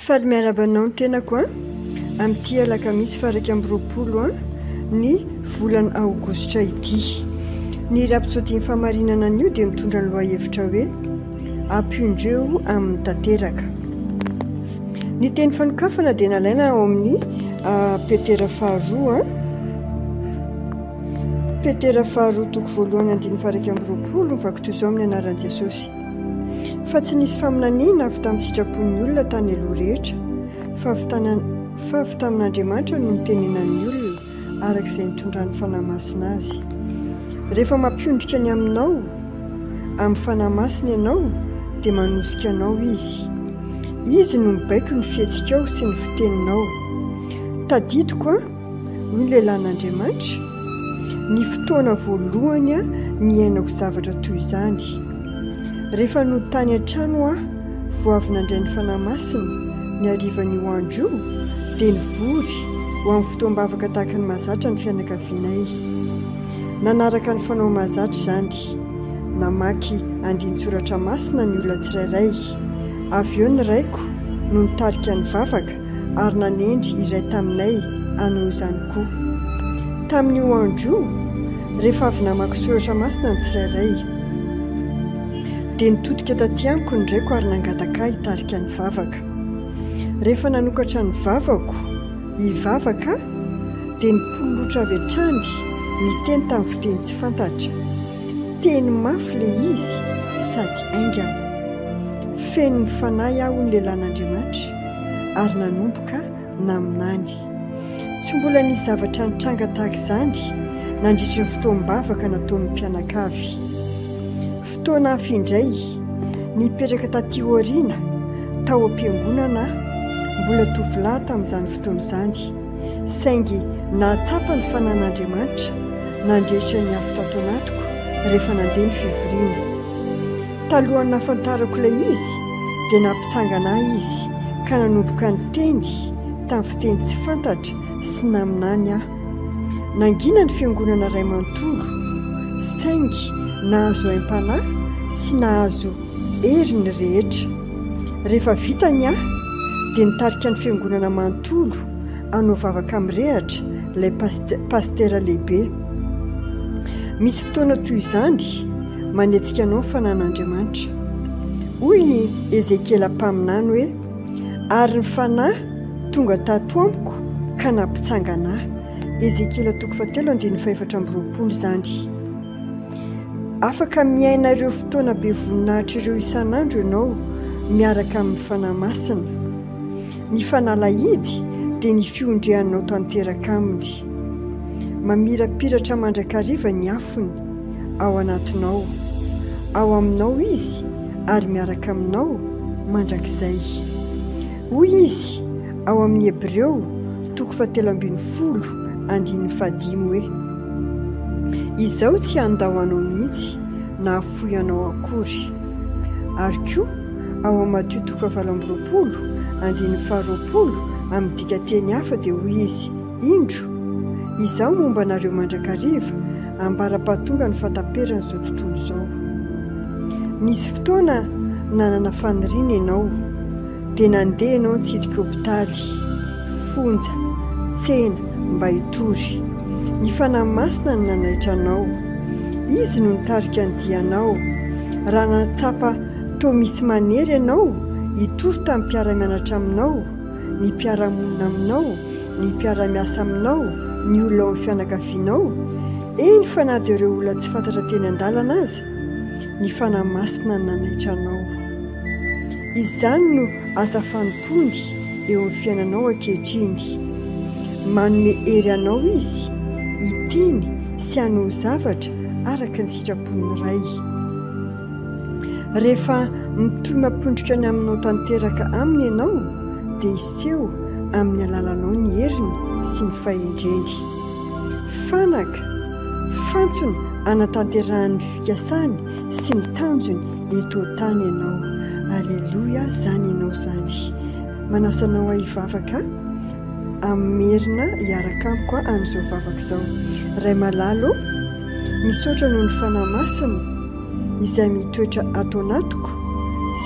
Faly miarahaba anao ny tenako an, amin'ity alakamisy faha 21 an, ny volana aogositra ity. Ny rapsodin'ny fahamarinana anio dia mitondra ny lohahevitra hoe Ampiondreo amin'ny tanteraka. Ny teny fanokafana dia nalaina ao amin'ny Petera faharoa an, Petera faharoa toko voalohany andininy faha 21, mivaky toy izao amin'ny anaran'i Jesosy. Fa tsy nisy faminaniana avy tamin'ny sitrapon'ny olona tany aloha rehetra, fa avy tana, fa avy tamin'Andriamanitra no nitenenan'ny olona, araka izay nitondran'ny Fanahy Masina azy. Rehefa mampiondrika ny aminao amin'ny Fanahy Masina ianao, dia manosika anao Izy. Izy no mibaiko ny fihetsikao sy ny fiteninao. Tadidiko an! Hoy ny lehilahin'Andriamanitra, Ny fotoana voalohany niainako zavatra toy izany. Rehefa nody tany an-trano aho vao avy nandray ny Fanahy Masina, ny harivan'io andro io, dia nivory ho amin'ny fotoam-bavaka tahaka ny mahazatra ny fianakavianay. Nanaraka ny fanao mahazatra izany. Namaky andinin-tsoratra masina ny olona tsirairay. Avy eo ny raiko no nitarika ny vavaka. ary nanendry iray taminay hanao izany koa. Tamin'io andro io, rehefa avy namaky soratra masina ny tsirairay, dia nitodika taty amiko ny raiko ary nangataka ahy hitarika ny vavaka. Rehefa nanokatra ny vavako hivavaka aho, dia nipololotra avy hatrany niteny tamin'ny fiteny tsy fantatra. Teny mafy ilay izy sady haingana. Feno ny Fanahy aho, hoy ny lehilahin'Andriamanitra, ary nanomboka naminany. Tsy mbola nisy zavatra nitranga tahaka izany nandritry ny fotoam-bavaka nataon'ny mpianakavy. Fotoana hafa indray, nipetraka taty aoriana tao am-piangonana aho, mbola tovolahy tamin'izany fotoana izany, saingy nahatsapa ny Fanahin'Andriamanitra nandrehitra ny afo tato anatiko rehefa nandeha ny fivoriana. Talohan'ny nahafantarako ilay izy dia nampitsangana ahy izy ka nanomboka niteny tamin'ny fiteny tsy fantatra sy naminany aho. Nangina ny fiangonana iray manontolo, saingy nahazo aim-panahy sy nahazo hery ny rehetra. Rehefa vita ny ahy dia nitarika ny fiangonana manontolo hanao vavaka mirehatra ilay pasitera lehibe. Misy fotoana toy izany manetsika anao ny fanan'Andriamanitra. Hoy i Ezekiela mpaminany hoe, Ary ny Fanahy tonga tato amiko ka nampitsangana ahy. Ezekiela toko fahatelo andininy fahefatra amby 20 izany. Afaka miaina ireo fotoana be voninahitra ireo isan'andro ianao miaraka amin'ny Fanahy Masina. Ny fanalahidy dia ny fiondrehanao tanteraka aminy. Mamirapiratra mandrakariva ny afony ao anatinao. Ao aminao izy ary miaraka aminao mandrakizay. Hoy izy ao amin'ny Hebreo toko fahatelo ambin'ny folo andininy fahadimy hoe, Izaho tsy handao anao mihitsy na hahafoy anao akory. Ary koa ao amin'ny Matio toko fahavalo amby 20 andininy faharoapolo amin'ny dikanteny hafa dia hoy izy, Indro, Izaho momba anareo mandrakariva ambara-pahatonga ny fahataperan'izao tontolo izao. Nisy fotoana nanana faniriana ianao, dia nandeha ianao nitsidika hopitaly, fonja, tsena, mba hitory. Ny Fanahy Masina no nanaitra anao. Izy no nitarika ny dianao. Raha nahatsapa toa misy manery ianao hitory tamin'ny mpiara-mianatra aminao, ny mpiara-monina aminao, ny mpiara-miasa aminao, ny olona ao amin'ny fianakavianao, eny fa na dia ireo olona tsy fantatra teny an-dalana aza, ny Fanahy Masina no nanaitra anao. Izany no asa fanompoany eo amin'ny fiainanao ankehitriny. Manome hery anao Izy hiteny sy hanao zavatra araka ny sitrapon'ny Ray. Rehefa mitohy mampondrika ny aminao tanteraka Aminy ianao, dia hiseho amin'ny alalanao ny heriny sy ny fahendreny. Fanaka, fantsona hanatanterahany ny fikasany sy ny tanjony eto an-tany ianao. Aleloia, izany ianao izany. Manasa anao aho hivavaka hamerina hiaraka amiko amin'izao vavaka izao. Ray malala ô, misaotra noho ny Fanahy Masina izay mitoetra ato anatiko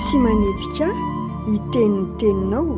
sy manetsika ahy hiteny ny teninao.